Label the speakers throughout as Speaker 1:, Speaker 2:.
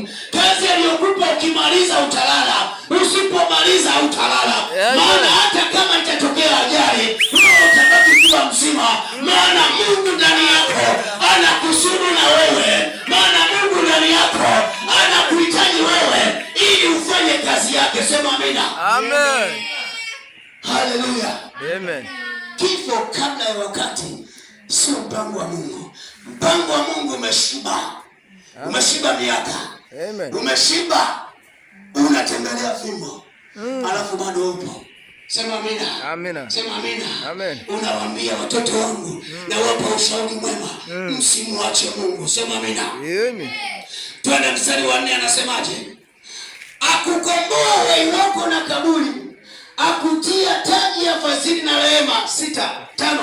Speaker 1: ngumu. Kazi aliyokupa ukimaliza utalala, usipomaliza utalala. Maana hata kama itatokea ajali, wewe utabaki kuwa mzima, maana Mungu ndani yako anakusudi na wewe, maana Mungu ndani yako anakuhitaji wewe ili ufanye kazi yake. Sema amina.
Speaker 2: Amen.
Speaker 1: Haleluya.
Speaker 2: Amen.
Speaker 1: Kifo kabla ya wakati sio mpango wa Mungu. Mpango wa Mungu umeshiba, umeshiba miaka.
Speaker 2: Amen.
Speaker 1: Umeshiba, unatembelea fimbo alafu bado upo. Sema amina.
Speaker 2: Amina.
Speaker 1: Sema amina.
Speaker 2: Amen.
Speaker 1: Unawaambia watoto wangu nawapa ushauri mwema, msimwache Mungu. Sema amina.
Speaker 2: Amen.
Speaker 1: Twende mstari wa 4, anasemaje? Akukomboa uhai wako na kaburi, akutia taji ya fadhili na rehema. 6, 5,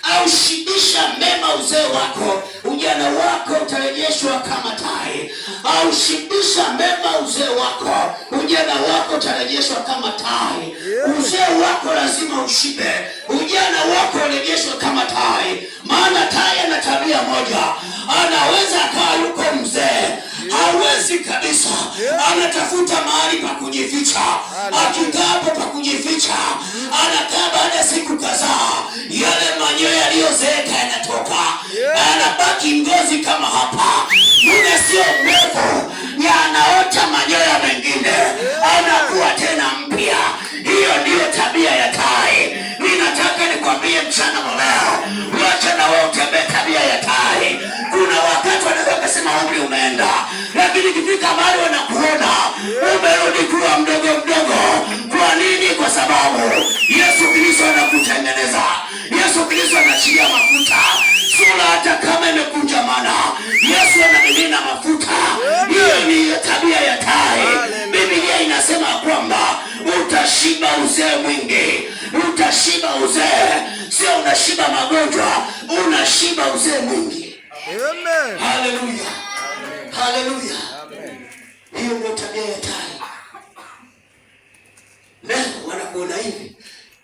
Speaker 1: aushibisha mema uzee wako, ujana wako utarejeshwa kama tai. Aushibisha mema uzee wako, ujana wako utarejeshwa kama tai. Uzee wako lazima ushibe, ujana wako urejeshwe kama tai. Maana tai ana tabia moja, anaweza akawa yuko mzee, hawezi kabisa, anatafuta mahali pa kujificha. Akikaa hapo pa kujificha, anakaa baada ya siku kadhaa, yale manyoya yaliyozeeka yanatoka, anabaki ngozi kama hapa. Muda sio mrefu yanaota manyoya mengine, anakuwa tena mpya. Hiyo ndiyo tabia ya tai. Ninataka nikwambie mchana wa leo, wacha na wewe utembee tabia ya tai. Kuna wakati wanaweza kusema umri umeenda, lakini ikifika mahali wanakuona umerudi kuwa mdogo mdogo. Kwa nini? Kwa sababu Yesu Kristo anakutengeneza. Yesu Kristo anaachilia mafuta. Sura hata kama imekunjamana, Yesu anamimina mafuta. Hiyo ni tabia ya tai. Biblia inasema kwamba utashiba uzee mwingi, utashiba uzee, sio unashiba magonjwa, unashiba uzee mwingi.
Speaker 2: Amen.
Speaker 1: Haleluya, haleluya. Hiyo ndio tabia ya tai. Leo wanakuona hivi,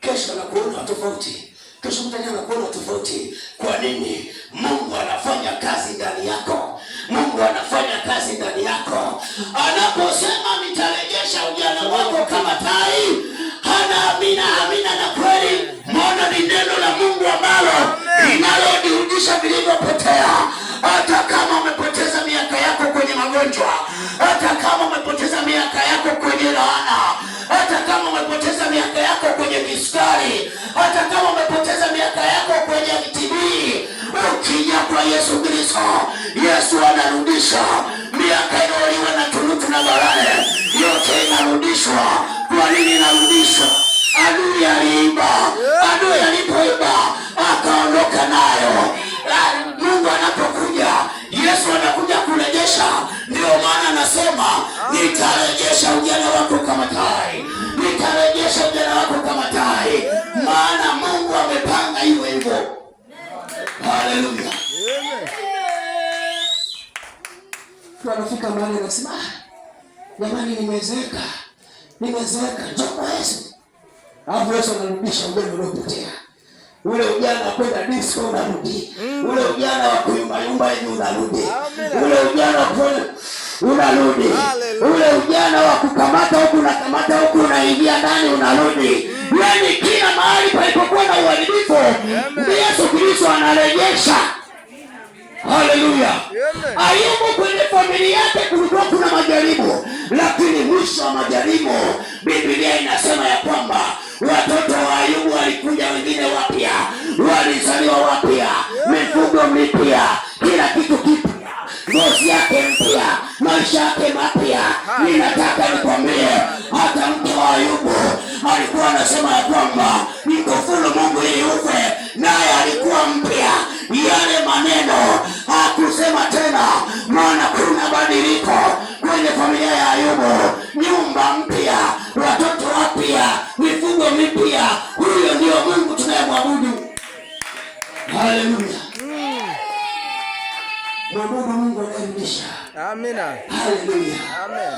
Speaker 1: kesho wanakuona tofauti, kesho mtani anakuona tofauti. Kwa nini? Mungu anafanya kazi ndani yako. Mungu anafanya kazi ndani yako. Anaposema nitarejesha ujana wako kama tai, hana amina, amina na kweli. Maana ni neno la Mungu ambalo linalorudisha vilivyopotea. Hata kama umepoteza miaka yako kwenye magonjwa, hata kama umepoteza miaka yako kwenye laana, hata kama umepoteza miaka yako kwenye kisukari, hata kama umepoteza miaka yako kwenye TB, ukija kwa Yesu Kristo, Yesu anarudisha miaka iliyoliwa na tunutu na balale, yote inarudishwa. Kwa nini inarudishwa? Adui aliiba, adui alipoiba akaondoka nayo. Mungu anapokuja, Yesu anakuja kurejesha. Ndio maana anasema nitarejesha ujana wako kama tai, nitarejesha ujana wako kama tai, maana Mungu amepanga hivyo hivyo. Haleluya.
Speaker 2: Amen.
Speaker 1: Anafika mahali anasema, jamani, nimezeeka, nimezeeka, njoo kwa Yesu. Alafu Yesu anarudisha ujana uliopotea. Ule ujana wa kwenda disco unarudi. Ule ujana wa kuyumba yumba hivi unarudi. Ule ujana wa kufanya unarudi. Ule ujana wa kukamata huku unakamata huku unaingia ndani unarudi. Yaani kila mahali palipokuwa na uharibifu, Yesu Kristo anarejesha. Haleluya. Ayubu kwenye familia yake kulikuwa kuna majaribu, lakini mwisho wa majaribu Biblia inasema ya kwamba watoto wa Ayubu walikuja wengine wapya, walizaliwa wapya, mifugo mipya, kila kitu kipya, ngozi yake mpya, maisha yake mapya. Ninataka nikwambie, hata mke wa Ayubu alikuwa anasema ya kwamba nikufuru Mungu ili ufe, naye alikuwa mpya. Yale maneno hakusema tena, maana kuna badiliko kwenye familia ya Ayubu, nyumba mpya, watoto wapya, mifugo mipya. Huyo ndio Mungu tunayemwabudu. Haleluya. Mwabudu Mungu anayerudisha.
Speaker 2: Amina.
Speaker 1: Haleluya.
Speaker 2: Amen.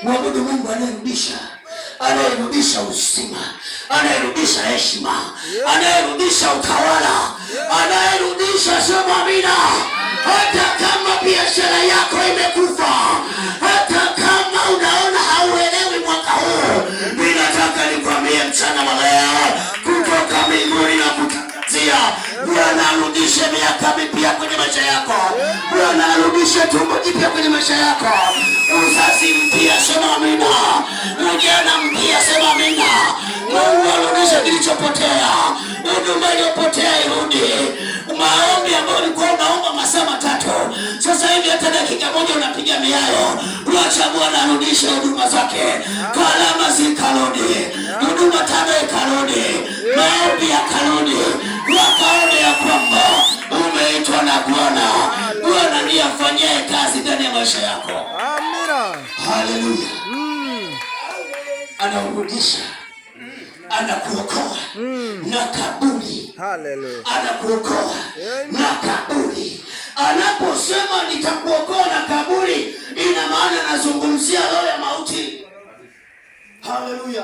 Speaker 1: Mwabudu Mungu anayerudisha, anayerudisha uzima, anayerudisha heshima, anayerudisha utawala, anayerudisha. Sema amina. Hata kama biashara yako imekufa, hata jipya kwenye maisha yako, uzazi mpya, sema amina. Ujana mpya, sema amina. Mungu arudishe kilichopotea, huduma iliyopotea irudi. Maombi ambayo ulikuwa unaomba masaa 3, sasa hivi hata dakika 1 unapiga miayo. Wacha Bwana arudishe huduma zake, karama zikarudi, huduma 5 ikarudi, maombi yakarudi, wakaone ya kwamba umeitwa na Bwana. Bwana ndiye afanyaye kazi ndani ya maisha yako.
Speaker 2: Amina.
Speaker 1: Haleluya! Anaurudisha, anakuokoa na kaburi.
Speaker 2: Haleluya.
Speaker 1: Anakuokoa
Speaker 2: Amen.
Speaker 1: na kaburi. Anaposema nitakuokoa na kaburi, ina maana anazungumzia roho ya mauti. Haleluya!